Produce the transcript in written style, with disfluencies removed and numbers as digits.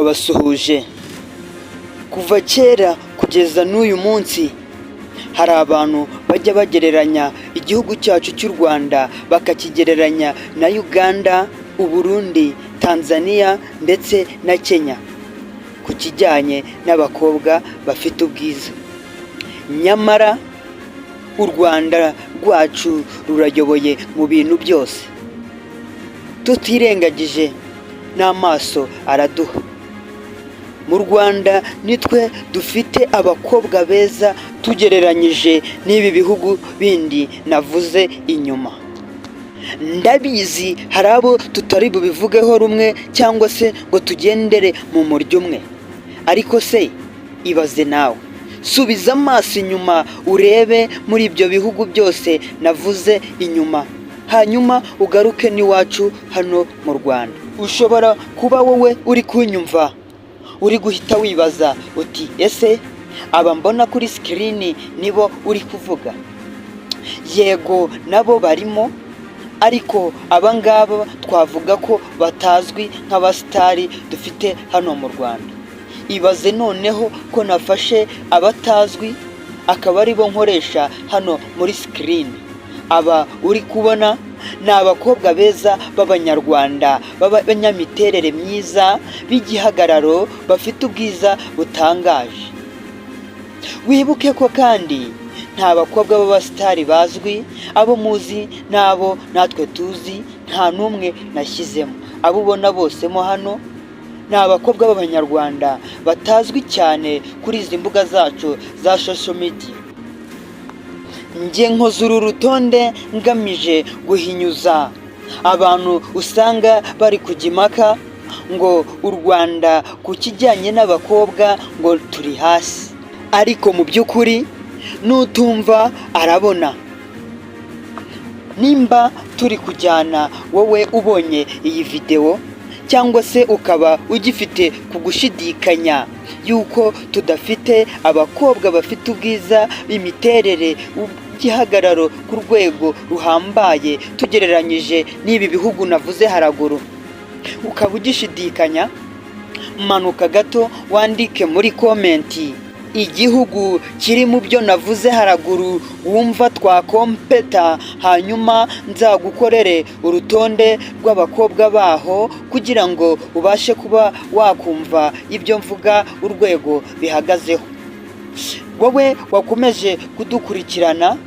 Ndabasuhuje. Kuva kera kugeza n'uyu munsi hari abantu bajya bagereranya igihugu cyacu cy'u Rwanda, bakakigereranya na Uganda, Uburundi, Tanzania ndetse na Kenya ku kijyanye n'abakobwa bafite ubwiza. Nyamara u Rwanda rwacu rurayoboye mu bintu byose, tutirengagije n'amaso araduha. Mu Rwanda nitwe dufite abakobwa beza tugereranyije n'ibi bihugu bindi navuze inyuma. Ndabizi hari abo tutari bubivugeho rumwe cyangwa se ngo tugendere mu muryo umwe, ariko se ibaze nawe, subiza amaso inyuma urebe muri ibyo bihugu byose navuze inyuma, hanyuma ugaruke n'iwacu hano mu Rwanda. Ushobora kuba wowe uri kunyumva uri guhita wibaza uti: "Ese aba mbona kuri screen nibo uri kuvuga?" Yego, nabo barimo, ariko aba ngaba twavuga ko batazwi nk'abasitari dufite hano mu Rwanda. Ibaze noneho ko nafashe abatazwi akaba aribo nkoresha hano muri screen. Aba uri kubona ni abakobwa beza b'Abanyarwanda, b'abanyamiterere myiza, b'igihagararo, bafite ubwiza butangaje. Wibuke ko kandi nta bakobwa b'abasitari bazwi, abo muzi n'abo natwe tuzi, nta n'umwe nashyizemo. Abo ubona bose mo hano ni abakobwa b'Abanyarwanda batazwi cyane kuri izi mbuga zacu za social media. Njye nkoze uru rutonde ngamije guhinyuza abantu usanga bari kujya impaka ngo u Rwanda ku kijyanye n'abakobwa ngo turi hasi, ariko mu by'ukuri n'utumva arabona. Nimba turi kujyana, wowe ubonye iyi videwo cyangwa se ukaba ugifite ku gushidikanya yuko tudafite abakobwa bafite ubwiza, imiterere, igihagararo ku rwego ruhambaye tugereranyije n'ibi bihugu navuze haraguru, ukaba ugishidikanya, manuka gato wandike muri comment igihugu kiri mu byo navuze haraguru wumva twakompeta, hanyuma nzagukorere urutonde rw'abakobwa baho kugira ngo ubashe kuba wakumva ibyo mvuga urwego bihagazeho. Wowe wakomeje kudukurikirana.